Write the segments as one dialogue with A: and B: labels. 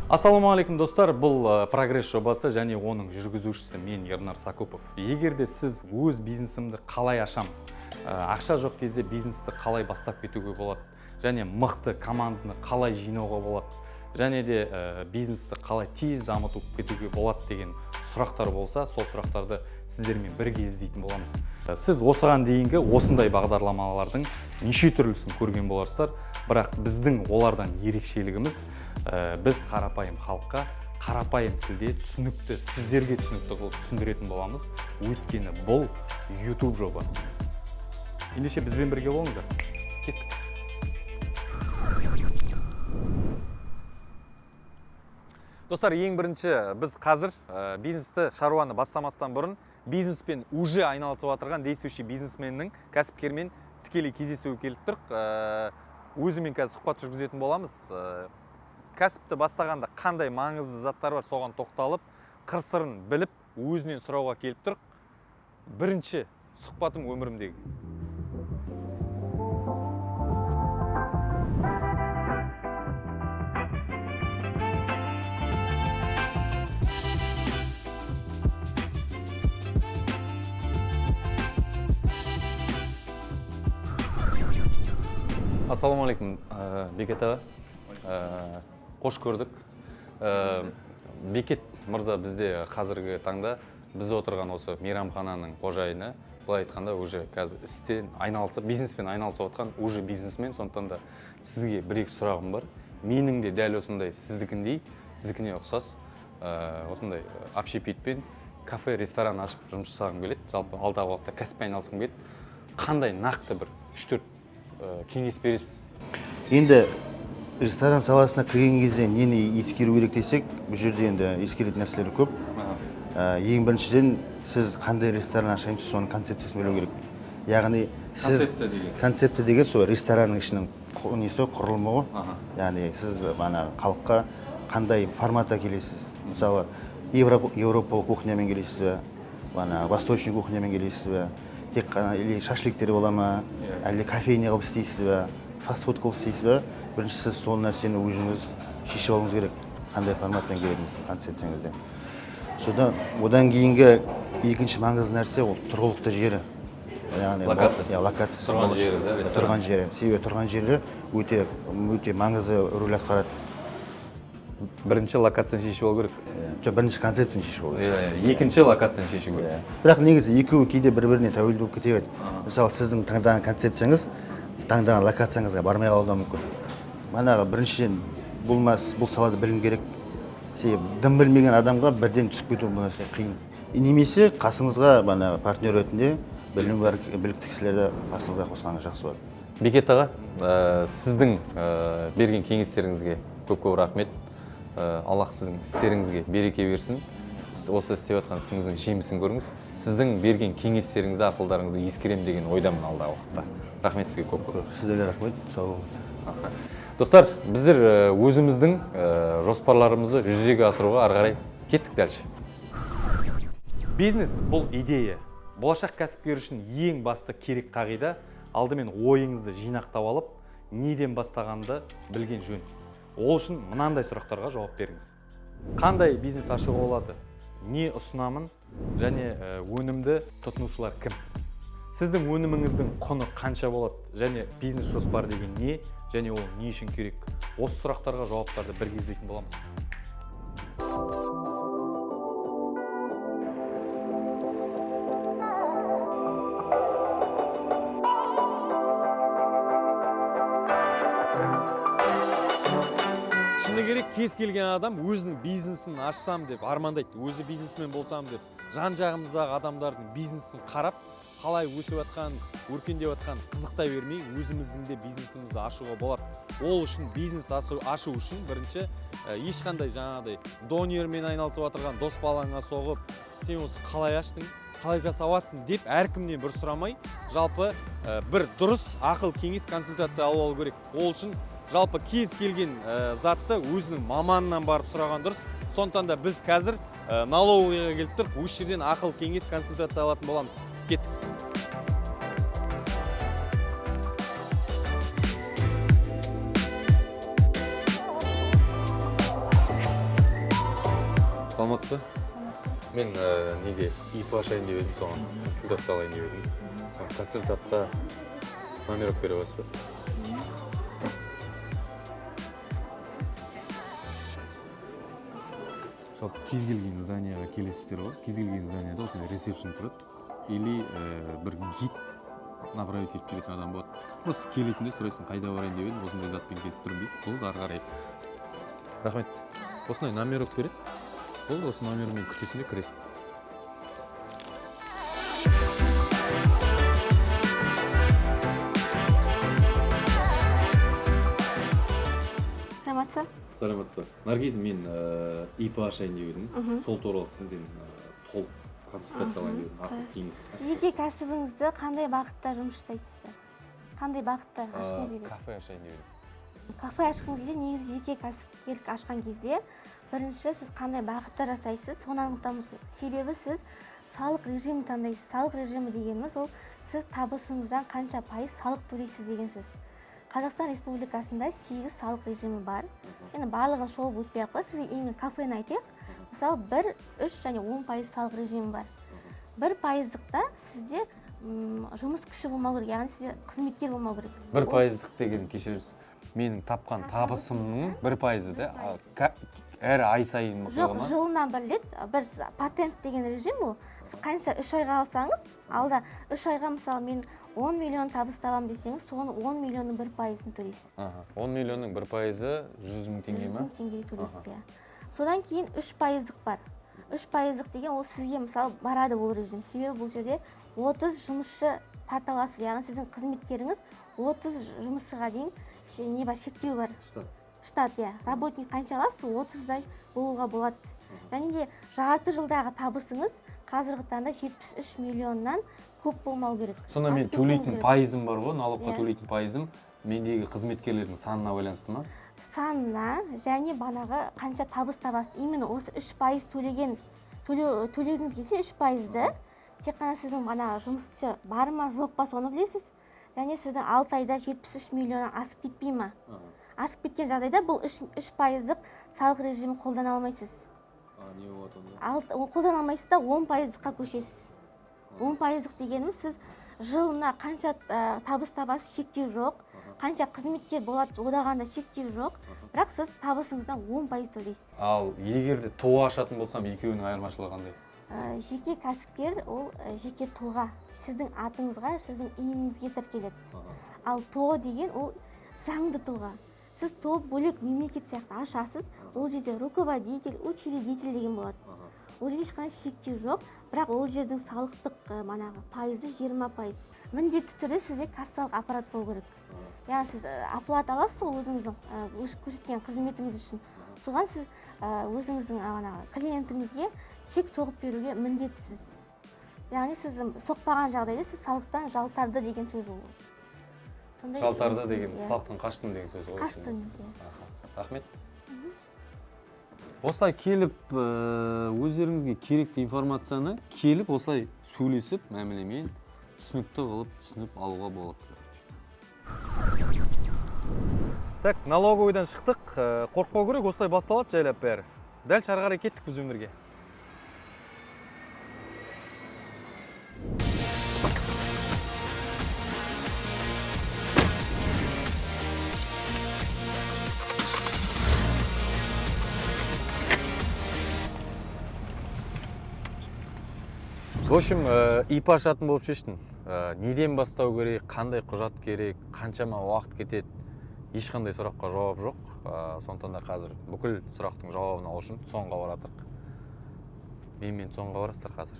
A: Ассалаумағалейкум, достар! Бұл Прогресс жобасы және оның жүргізушісі мен, Ернар Сакупов. Егер де сіз өз бизнесімді қалай ашам, ақша жоқ кезде бизнесті қалай бастап кетуге болады және мықты команданы қалай жинауға болады және де бизнесті қалай тез дамытып кетуге болады деген сұрақтар болса, сол сұрақтарды сіздермен бірге іздейтін боламыз. Сіз осыған дейінгі осындай бағдарламалардың неше түрлісін көрген боларсыздар, бірақ біздің олардан ерекшелігіміз, біз қарапайым халыққа қарапайым тілде түсінікті, сіздерге түсінікті қылып түсіндіретін боламыз, өйткені бұл YouTube жоба. Ендеше бізбен бірге болыңыздар. Кеттік. Достар, ең бірінші біз қазір бизнесті, шаруаны бастамастан бұрын бизнеспен уже айналысып жатырған действующий бизнесменнің, кәсіпкермен тікелей кездесуге келіп тұрық. Өзімен қазір сұхбат жүргізетін боламыз. Кәсіпті бастағанда қандай маңызды заттар бар, соған тоқталып, қыр сырын біліп, өзінен сұрауға келіп тұрық. Бірінші сұхбатым өмірімдегі. Ассалаумағалейкум, Бекет аға. Қош көрдік. Бекет мырза бізде қазіргі таңда біз отырған осы мейрамхананың қожайыны, былай айтқанда, уже қазір істен айналысып, бизнеспен айналысып отқан уже бизнесмен. Сондықтан да сізге бір екі сұрағым бар. Менің де дәл осындай сіздікіндей, сіздікіне ұқсас осындай общепитпен кафе, ресторан ашып жұмыс жасағым келеді. Жалпы алдағы уақытта кәсіппен айналысқым келеді. Қандай нақты бір үш төрт кеңес бересіз?
B: Енді ресторан саласына кірген кезде нені ескеру керек десек, бұл жерде енді ескеретін нәрселер көп. Ең біріншіден, сіз қандай ресторан ашайын, соның концепциясын білу керек. Яғни сіз
A: Концепция деген?
B: Концепция деген сол ресторанның ішінің несі, құрылымы ғой. Яғни сіз ана халыққа қандай форматта келесіз? Мысалы, европалық кухнямен келесіз бе, ана восточный кухнямен келесіз бе, тек қана или шашликтер бола ма, әлде кофейня қылып істейсіз бе, фастфуд қылып істейсіз бе? Бірінші сіз сол нәрсені өзіңіз шешіп алуыңыз керек, қандай форматпен келетініңізді, концепцияңызде. Содан одан кейінгі екінші маңызды нәрсе ол тұрғылықты жері, яғни
A: Локациясы.
B: Иә, локациясы.
A: Тұрған жері, да, ресторан.
B: Тұрған жері, себебі тұрған жері өте өте маңызды рөл атқарады.
A: Бірінші локацияны шешіп алу керек.
B: Иә. Жоқ, бірінші концепцияны шешіп алу керек.
A: Иә, екінші локацияны шешу керек.
B: Иә. Бірақ негізі екеуі кейде бір біріне тәуелді болып кете береді. Мысалы, сіздің таңдаған концепцияңыз таңдаған локацияңызға бармай қалуы да мүмкін. Манағы біріншіден, бұл салада білім керек, себебі дым білмеген адамға бірден түсіп кету бұл нәрсе қиын. И немесе қасыңызға манағы партнер ретінде білімі бар, білікті кісілерді қасыңызға қосқаныңыз жақсы болады.
A: Бекет аға, сіздің берген кеңестеріңізге көп көп рахмет. Аллах сіздің істеріңізге береке берсін. Сіз осы істеп жатқан ісіңіздің жемісін көріңіз. Сіздің берген кеңестеріңізді, ақылдарыңызды ескеремін деген ойдамын алдағы уақытта. Рахмет сізге көп көп.
B: Сіздерге рахмет, сау болыңыз.
A: Достар, біздер өзіміздің жоспарларымызды жүзеге асыруға ары қарай кеттік дальше. Бизнес бұл идея. Болашақ кәсіпкер үшін ең басты керек қағида: алдымен ойыңызды жинақтап алып, неден бастағанды білген жөн. Ол үшін мынандай сұрақтарға жауап беріңіз. Қандай бизнес ашуға болады? Не ұсынамын және өнімді тұтынушылар кім? Сіздің өніміңіздің құны қанша болады және бизнес жоспар деген не және ол не үшін керек? Осы сұрақтарға жауаптарды бірге іздейтін боламыз. Шыны керек, кез келген адам өзінің бизнесін ашсам деп армандайды, өзі бизнесмен болсам деп. Жан жағымыздағы адамдардың бизнесін қарап, қалай өсіп жатқан, өркендеп жатқан қызықтай бермей, өзіміздің де бизнесімізді ашуға болады. Ол үшін, бизнес ашу үшін бірінші ешқандай жаңағыдай донермен айналысып жатырған дос балаңа соғып, сен осы қалай аштың, қалай жасап жатсың деп әркімнен бір сұрамай, жалпы бір дұрыс ақыл кеңес, консультация алып алу керек. Ол үшін жалпы кез келген затты өзінің маманынан барып сұраған дұрыс. Сондықтан да біз қазір налоговыйға келіп тұрық, осы жерден ақыл кеңес, консультация алатын боламыз. Кеттік. Саламатсыз ба? Мен неге ИП ашайын деп едім, соған консультация алайын деп едім. Соны консультантқа номерок бере аласыз ба? Жалпы, кез келген здание ға келесіздер ғой, кез келген зданияда осындай ресепшн тұрады или бір гид, направить етіп жүретін адам болады. Просто келесің де, сұрайсың: «Қайда барайын деп едім, осындай затпен келіп тұрмын», — дейсің. Болды, ары қарай рахмет, осындай номерок береді. Болды, осы номермен күтесің де, кіресің.
C: Саламатсыз.
A: Саламатсыз ба, Наргиз? Мен ИП ашайын деп едім, сол туралы сізден толық консультация алайын деп едім, ақыл кеңес.
C: Жеке кәсібіңізді қандай бағытта жұмыс жасайсыздар? Қандай бағытта ашқыңыз келеді?
A: Кафе ашайын деп едім.
C: Кафе ашқан кезде, негізі жеке кәсіпкерлік ашқан кезде бірінші сіз қандай бағытта жасайсыз, соны анықтауыңыз керек. Себебі сіз салық режимін таңдайсыз. Салық режимі дегеніміз — ол сіз табысыңыздан қанша пайыз салық төлейсіз деген сөз. Қазақстан Республикасында сегіз салық режимі бар. Енді барлығын шолып өтпей ақ қояйық, сізге именно кафені айтайық. Мысалы, 1, 3 және 10% салық режимі бар. 1%-лықта сізде жұмыс күші болмау керек, яғни сізде қызметкер болмау керек.
A: бір
C: Ол-
A: пайыздық деген, кешіріңіз, менің тапқан табысымның 1%-ы да? А, әр ай сайын
C: Жоқ,
A: ма?
C: жылына бір рет. Бір патент деген режим, ол сіз қанша 3 айға алсаңыз, алда 3 айға, мысалы, мен 10 миллион табыс табамын десеңіз, соның 10 миллионның 1%-ын төлейсіз.
A: Аха, 10 миллионның 1%-ы 100 000 теңге
C: 100
A: ма?
C: мың теңге төлейсіз, иә. Содан кейін 3%-лық бар. 3%-лық деген ол сізге, мысалы, барады ол режим, себебі бұл жерде 30 жұмысшы тарта аласыз, яғни сіздің қызметкеріңіз 30 жұмысшыға дейін не бар, шектеу бар.
A: Штат.
C: Штат, иә. Работник қанша аласыз, 30-дай болуға болады. Және де жарты жылдағы табысыңыз қазіргі таңда 73 миллионнан көп болмау керек.
A: Сонда мен
C: Асып кетпеу
A: төлейтін
C: керек.
A: пайызым бар ғой, налог қа
C: Иә.
A: төлейтін пайызым мендегі қызметкерлердің санына байланысты ма?
C: Санына және банағы қанша табыс табасыз. Именно осы 3% төлеген, төлегіңіз келсе, 3%-ды тек қана сіздің банағы жұмысшы бар ма, жоқ па, соны білесіз. Және сіздің 6 айда 73 миллионнан асып кетпей ма. Асып кеткен жағдайда бұл 3%-лық салық режимін қолдана алмайсыз.
A: Не болады онда?
C: Қолдана алмайсыз да, 10%-лыққа көшесіз. 10%-лық дегеніміз — сіз жылына қанша табыс табасыз, шектеу жоқ, қанша қызметкер болады, одаған да шектеу жоқ, бірақ сіз табысыңыздан 10% төлейсіз.
A: Ал егер де ТОО ашатын болсам, екеуінің айырмашылығы қандай?
C: Жеке кәсіпкер ол жеке тұлға, сіздің атыңызға, сіздің иініңізге тіркеледі. Ал ТОО деген ол заңды тұлға. Сіз ТОО бөлек мемлекет сияқты ашасыз, ол жерде руководитель, учредитель деген болады. Ол жерде ешқандай шектеу жоқ, бірақ ол жердің салықтық манағы пайызы 20%. Міндетті түрде сізде кассалық аппарат болу керек, яғни сіз оплата аласыз ғой өзіңіздің көрсеткен қызметіңіз үшін. Соған сіз өзіңіздің манағы клиентіңізге чек соғып беруге міндеттісіз. Яғни сіз соқпаған жағдайда сіз салықтан жалтарды деген сөз ол. Сондай.
A: Жалтарды деген
C: Иә.
A: салықтан қаштым деген сөз ғой.
C: Қаштың, иә.
A: Аха, рахмет. Осылай келіп, өздеріңізге керекті информацияны келіп, осылай сөйлесіп, мәмілемен түсінікті қылып түсініп алуға болады, короче. Так, налоговый дан шықтық. Қорықпау керек, осылай басталады жайлап бәрі. Дальше ары қарай кеттік бізбен бірге. В общем, ИП ашатын болып шештім. Неден бастау керек, қандай құжат керек, қаншама уақыт кетеді, ешқандай сұраққа жауап жоқ. Сондықтан да қазір бүкіл сұрақтың жауабын алу үшін ЦОНға баратырық. Менімен ЦОНға барасыздар қазір.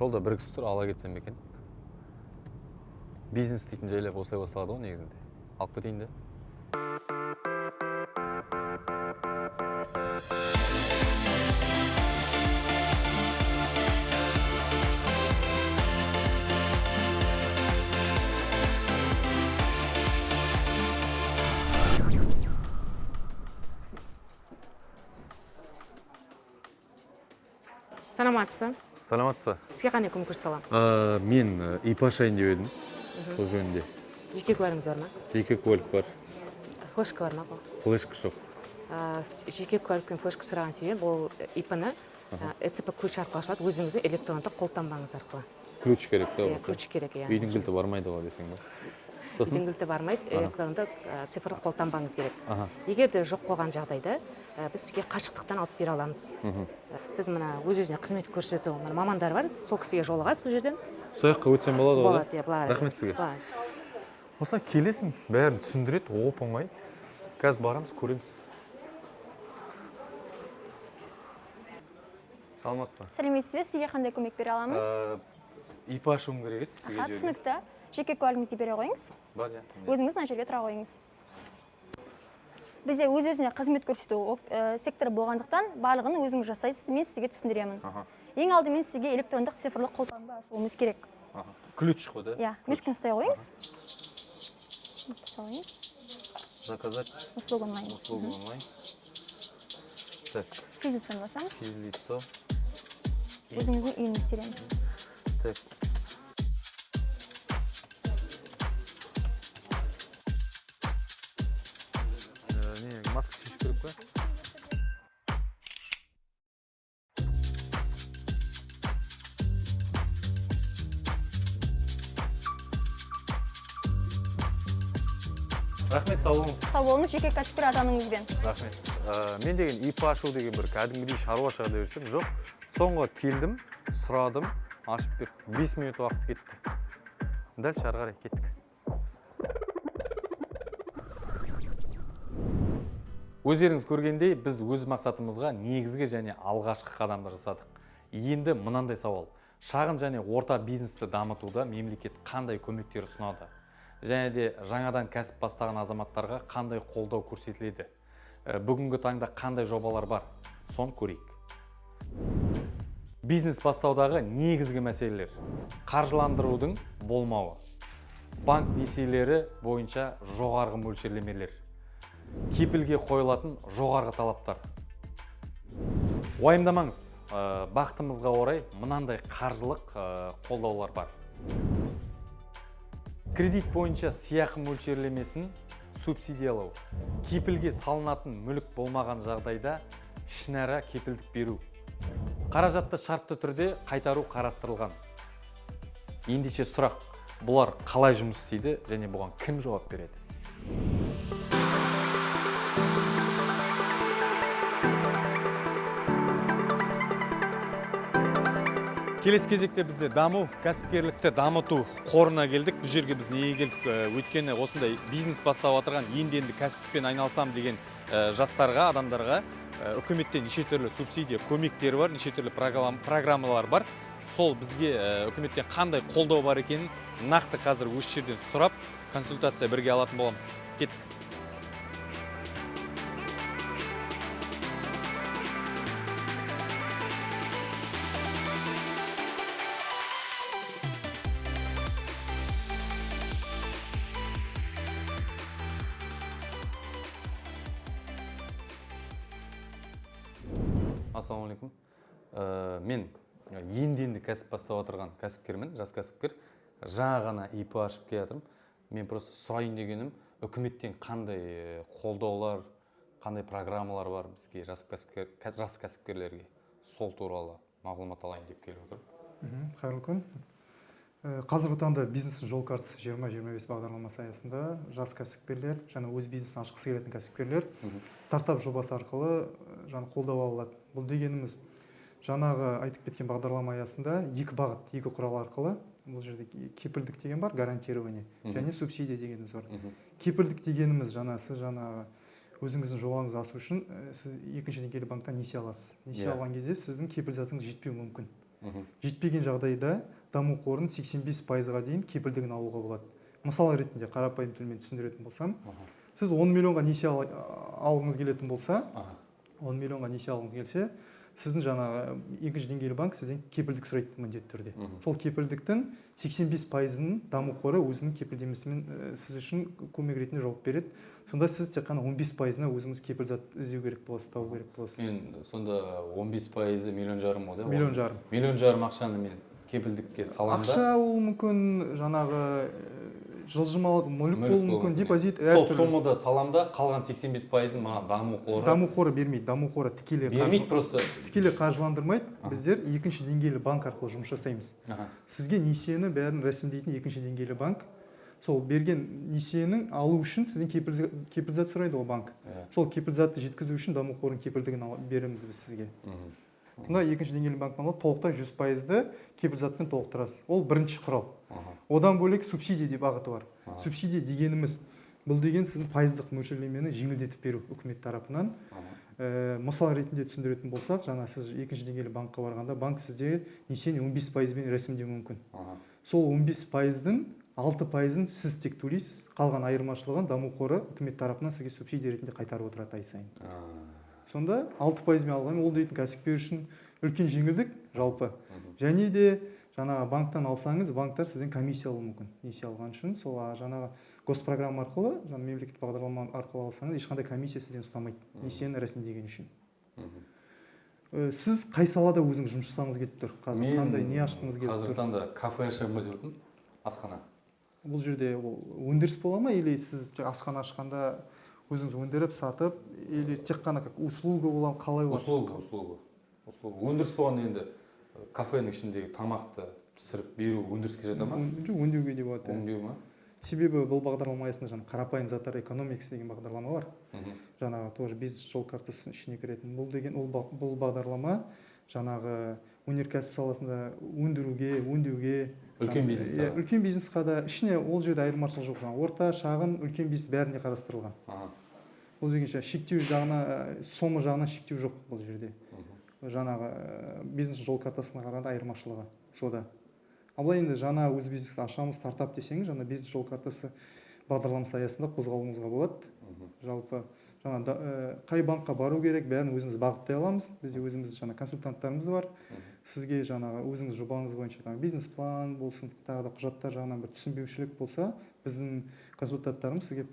A: Жолда бір кісі тұр, ала кетсем екен. Бизнес дейтін жайлап осылай басталады ғой негізінде. Алып кетейін де.
D: Саламатсыз.
A: Саламатсыз ба?
D: Сізге қандай көмек көрсете аламын?
A: Мен ИП ашайын деп едім. Сол жөнінде.
D: Жеке куәлігіңіз бар ма?
A: Жеке куәлік бар.
D: Флешка бар ма?
A: Флешка жоқ.
D: Жеке куәлік пен флешка сұраған себебім, ол ИП-ны ЭЦП ключ арқылы ашылады, өзіңіздің электрондық қолтаңбаңыз арқылы.
A: Ключ керек та?
D: Иә, ключ керек, иә.
A: Үйдің кілті бармайды ғой десең ба? Сосын?
D: Үйдің кілті бармайды, электрондық цифрлық қолтаңбаңыз керек. Егер де жоқ болған жағдайда, біз сізге қашықтықтан алып бере аламыз. Сіз мына өз өзіне қызмет көрсету, мына мамандар бар, сол кісіге жолығасыз сол жерден.
A: Сол жаққа өтсем болады ғой?
D: Болады, иә, былай.
A: Рахмет сізге.
D: Былай.
A: Осылай келесің, бәрін түсіндіреді, оп оңай. Қазір барамыз, көреміз. Саламатсыз ба?
E: Сәлеметсіз бе? Сізге қандай көмек бере аламын?
A: ИП ашуым керек еді сізге.
E: Аха, түсінікті. Жеке куәлігіңізді бере қойыңыз.
A: Бар, иә.
E: Өзіңіз мына жерге тұра қойыңыз. Бізде өз өзіне қызмет көрсету секторы болғандықтан, барлығын өзіңіз жасайсыз, мен сізге түсіндіремін. Ең алдымен сізге электрондық цифрлық қолтаңба ашуымыз керек.
A: Ключ қой, да?
E: Иә, мышканы ұстай қойыңыз. Ұстай қойыңыз.
A: Заказать
E: Услугу онлайн.
A: услугу онлайн. Так.
E: Физлицоны басамыз.
A: Физлицо.
E: Өзіңіздің үйіңізді тереміз.
A: Так. Не, маска шешу керек па? Рахмет, сау болыңыз.
E: Сау болыңыз, жеке кәсіпкер атаныңызбен.
A: Рахмет. Мен деген ИП ашу деген бір кәдімгідей шаруа шығар деп жүрсем, жоқ, соңғы келдім, сұрадым, ашып берді. 5 минут уақыт кетті. Дальше ары қарай кеттік. Өздеріңіз көргендей, біз өз мақсатымызға негізгі және алғашқы қадамды жасадық. Енді мынандай сауал: шағын және орта бизнесті дамытуда мемлекет қандай көмектер ұсынады және де жаңадан кәсіп бастаған азаматтарға қандай қолдау көрсетіледі? Бүгінгі таңда қандай жобалар бар, соны көрейік. Бизнес бастаудағы негізгі мәселелер: қаржыландырудың болмауы, банк несиелері бойынша жоғарғы мөлшерлемелер, кепілге қойылатын жоғарғы талаптар. Уайымдамаңыз, бақытымызға орай мынандай қаржылық қолдаулар бар: кредит бойынша сыйақы мөлшерлемесін субсидиялау, кепілге салынатын мүлік болмаған жағдайда ішінара кепілдік беру, қаражатты шартты түрде қайтару қарастырылған. Ендеше сұрақ: бұлар қалай жұмыс істейді және бұған кім жауап береді? Келесі кезекте бізде Даму кәсіпкерлікті дамыту қорына келдік. Бұл жерге біз неге келдік? Өйткені осындай бизнес бастап отырған, енді енді кәсіппен айналысам деген жастарға, адамдарға үкіметтен неше түрлі субсидия көмектері бар, неше түрлі программалар бар. Сол бізге үкіметтен қандай қолдау бар екенін нақты қазір осы жерден сұрап, консультация бірге алатын боламыз. Кеттік. Ассалаумағалейкум. Мен енді енді кәсіп бастап отырған кәсіпкермін, жас кәсіпкер. Жаңа ғана ИП ашып келе жатырмын. Мен просто сұрайын дегенім, үкіметтен қандай қолдаулар, қандай программалар бар бізге, жас кәсіпкерлерге, сол туралы мағлұмат алайын деп келіп отырмын.
F: Қайырлы күн. Қазіргі таңда «Бизнестің жол картасы 2025» бағдарламасы аясында жас кәсіпкерлер және өз бизнесін ашқысы келетін кәсіпкерлер стартап жобасы арқылы жаңа қолдау ала алады. Бұл дегеніміз, жаңағы айтып кеткен бағдарлама аясында екі бағыт, екі құрал арқылы. Бұл жерде кепілдік деген бар, гарантирование, және субсидия дегеніміз бар. Кепілдік дегеніміз, жаңа сіз жаңағы өзіңіздің жобаңызды ашу үшін сіз екінші деңгейлі банктан несие аласыз. Несие алған кезде сіздің кепіл затыңыз жетпеуі мүмкін. Жетпеген жағдайда Даму қорының 85 пайызға дейін кепілдігін алуға болады. Мысал ретінде, қарапайым тілмен түсіндіретін болсам, сіз 10 миллионға несие алғыңыз келетін болса, 10 миллионға несие алғыңыз келсе, сіздің жаңағы екінші деңгейлі банк сізден кепілдік сұрайды міндетті түрде. Сол кепілдіктің 85 пайызын Даму қоры өзінің кепілдемесімен сіз үшін көмек ретінде жауап береді. Сонда сіз тек қана 15 пайызына өзіңіз кепіл зат іздеу керек боласыз, табу керек боласыз.
A: Мен сонда 15 пайызы миллион жарым ғой, да?
F: Миллион жарым.
A: Миллион жарым ақшаны мен кепілдікке саламын да.
F: Ақша ол мүмкін жаңағы Жылжымалы мүлік болуы мүмкін, депозит,
A: Сол
F: әртүрлі.
A: Сомада салам да, қалған 85 пайызын маған Даму қоры
F: Даму қоры бермейді, Даму қоры тікелей
A: бермейді просто.
F: Тікелей қаржыландырмайды. Біздер екінші деңгейлі банк арқылы жұмыс жасаймыз. Сізге несиені бәрін рәсімдейтін екінші деңгейлі банк. Сол берген несиенің алу үшін сізден кепілзат сұрайды ғой банк. Сол кепілзатты жеткізу үшін Даму қорының кепілдігін береміз біз сізге. Сонда екінші деңгейлі банктен алып, толықтай 100 пайызды кепілзатпен толықтырасыз. Ол бірінші құрал. Одан бөлек субсидия деп бағыты бар. Субсидия дегеніміз бұл деген сіздің пайыздық мөлшерлемені жеңілдетіп беру үкімет тарапынан. Мысал ретінде түсіндіретін болсақ, жаңа сіз екінші деңгейлі банкқа барғанда, банк сізде несиені 15 пайызбен рәсімдеуі мүмкін. Сол 15 пайыздың 6 пайызын сіз тек төлейсіз, қалған айырмашылығын Даму қоры үкімет тарапынан сізге субсидия ретінде қайтарып отырады ай сайын. Сонда 6 пайызбен алған ол дейтін кәсіпкер үшін үлкен жеңілдік жалпы. Және де жаңағы банктан алсаңыз, банктар сізден комиссия алуы мүмкін несие алған үшін. Сол жаңағы госпрограмма арқылы, жаңа мемлекеттік бағдарлама арқылы алсаңыз, ешқандай комиссия сізден ұстамайды несиені рәсімдеген үшін. Сіз қай салада өзіңіз жұмыс жасағыңыз келіп тұр қазір?
A: Мен
F: Қандай, не ашқыңыз келіп
A: қазіргі
F: тұр?
A: таңда кафе ашамын ба деп отырмын, асхана.
F: Бұл жерде ол өндіріс бола ма или сіз тек асхана ашқанда өзіңіз өндіріп сатып или тек қана как услуга бола ма, қалай болады?
A: Услуга. Өндіріс болғанда енді кафенің ішіндегі тамақты пісіріп беру өндіріске жата ма?
F: Жоқ, өңдеуге де болады, иә.
A: Өңдеу ма?
F: Себебі бұл бағдарлама аясында жаңа «Қарапайым заттар экономикасы» деген бағдарлама бар. Жаңағы тоже бизнес жол картасының ішіне кіретін. Бұл деген ол бұл бағдарлама жаңағы өнеркәсіп саласында өндіруге, өңдеуге,
A: Үлкен бизнестарға.
F: Иә, үлкен бизнесқа да ішіне. Ол жерде айырмашылық жоқ, жаңағы орта, шағын, үлкен бизнес, бәріне қарастырылған. Бұл деген шектеу жағына, сома жағынан шектеу жоқ бұл жерде. Жаңағы бизнес жол картасына қарағанда айырмашылығы сода. Ал былай енді жаңа өз бизнес ашамыз, стартап десеңіз, жаңа бизнес жол картасы бағдарламасы аясында қозғалуыңызға болады. Жалпы жаңа қай банкқа бару керек, бәрін өзіміз бағыттай аламыз. Бізде өзіміз жаңа консультанттарымыз бар. Сізге жаңағы өзіңіз жобаңыз бойынша жаңағы бизнес план болсын, тағы да құжаттар жағынан бір түсінбеушілік болса, біздің консультанттарымыз сізге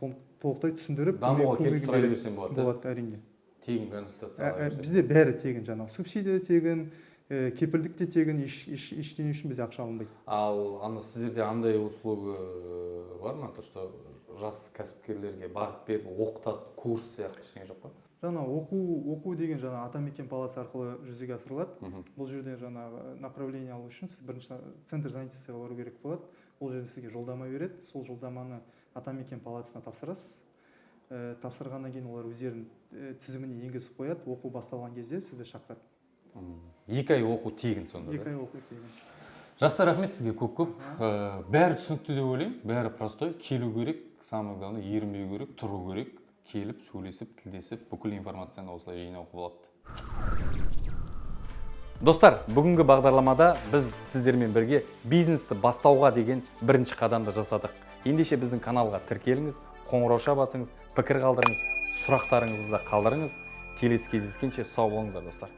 F: толықтай түсіндіріп,
A: Дамуға келіп
F: көмегін
A: сұрай
F: береді.
A: берсем болады, да?
F: Болады, әрине.
A: Тегін консультация ала берсем.
F: Бізде бәрі тегін: жаңағы субсидия тегін, кепілдік те тегін, ештеңе үшін бізде ақша алынбайды.
A: Ал ана сіздерде андай услуга бар ма, то что жас кәсіпкерлерге бағыт беріп оқытады, курс сияқты ештеңе жоқ па?
F: Жаңа оқу деген жаңа Атамекен палатасы арқылы жүзеге асырылады. Бұл жерде жаңағы направление алу үшін сіз бірінші центр занятостиға бару керек болады. Ол жерде сізге жолдама береді. Сол жолдаманы Атамекен палатасына тапсырасыз. Тапсырғаннан кейін олар өздерінің тізіміне енгізіп қояды. Оқу басталған кезде сізді шақырады.
A: 2 ай оқу тегін сонда,
F: 2
A: да?
F: ай оқу тегін.
A: Жақсы, рахмет сізге көп көп. Бәрі түсінікті деп ойлаймын, бәрі простой. Келу керек, самое главное, ерінбеу керек, тұру керек, келіп сөйлесіп, тілдесіп, бүкіл информацияны осылай жинауға болады. Достар, бүгінгі бағдарламада біз сіздермен бірге бизнесті бастауға деген бірінші қадамды жасадық. Ендеше біздің каналға тіркеліңіз, қоңырауша басыңыз, пікір қалдырыңыз, сұрақтарыңызды да қалдырыңыз. Келесі кездескенше сау болыңыздар, достар.